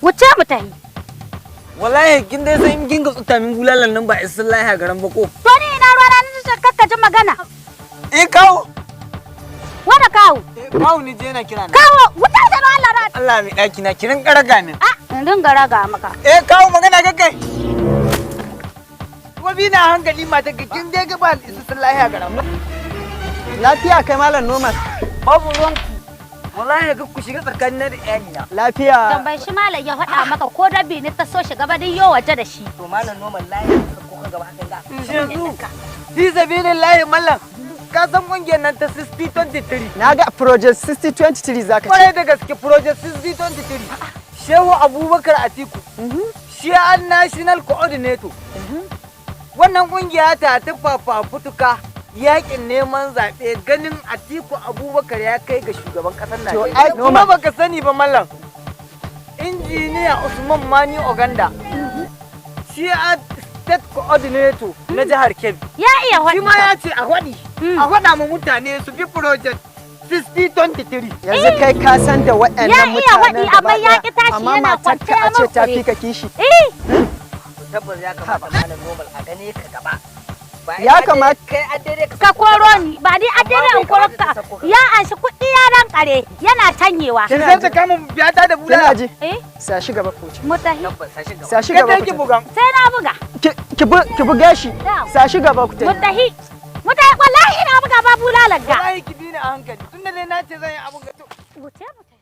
Wuce mu tahi. Wallahi kin dai san in kin ga tsuta min bulalan nan ba isin lahiya garan ba ko? To ni ina ruwa na, ni kakka ji magana. Eh, kawo. Wanda kawo? Eh, kawo ni je na kira na. Kawo wuta da Allah ra. Allah mai daki na kirin karaga min. A in dinga raga maka. Eh, kawo magana kakkai. Kuma bi na hankali mata ka, kin dai ga ba isin lahiya garan ba. Lafiya kai, Malam Noman? Babu ruwan ku. Wallahi ga ku shiga tsakanin na da iyalina. Lafiya? Tambayi shi malam ya faɗa maka ko dabi ne ta so shiga ba yo waje da shi. To Malam Noman, layin ko ka gaba hakan ga. Yanzu fi sabilillahi mallam, ka san kungiyar nan ta 6023? Na ga Project 6023 zaka ce. Kwarai da gaske, Project 6023. Shehu Abubakar Atiku shi an national coordinator. Wannan kungiya ta fafutuka yakin neman zaɓe, ganin Atiku Abubakar ya kai ga shugaban ƙasar To, Najeriya. ai, Kuma Noman. baka sani ba mallam, Injiniya Usman Mani Oganda shi a state coordinator na jihar Kebbi. Ya iya Shi ma faɗi. ya ce a faɗi, a faɗa ma mutane su bi Project 6023. Yanzu kai ka san da waɗannan Ya iya mutanen faɗi, gaba amma ya ɗaya, ƙi tashi amma yana matarka kwance ya a ce ta murƙure. fi ka kishi. Eh. Tabbas ya kamata Malam Noman a gane ka gaba. Ba Ya kamata- kai an daidai ka Ka koro ni ba ni a dare in koro kamata ka. ta sako ka. Ya anshi kuɗi ya rankare yana canyewa. Ki sai ta kama biyata da Kina bulala. ji? Eh. Sa shi gaba ku ce. Mu tahi. Tabbas sashi gaba. Sa shi gaba Kada ku ki tafi. bugan. Sai na buga. Ki buga shi. Yawa. Sa shi gaba ku Mu tafi. tahi, mu tahi, wallahi ina buga ba bulalar ga. Wallahi ki bi ni a hankali tunda dai na ce zan yi abun ga to. Wuce mu tahi.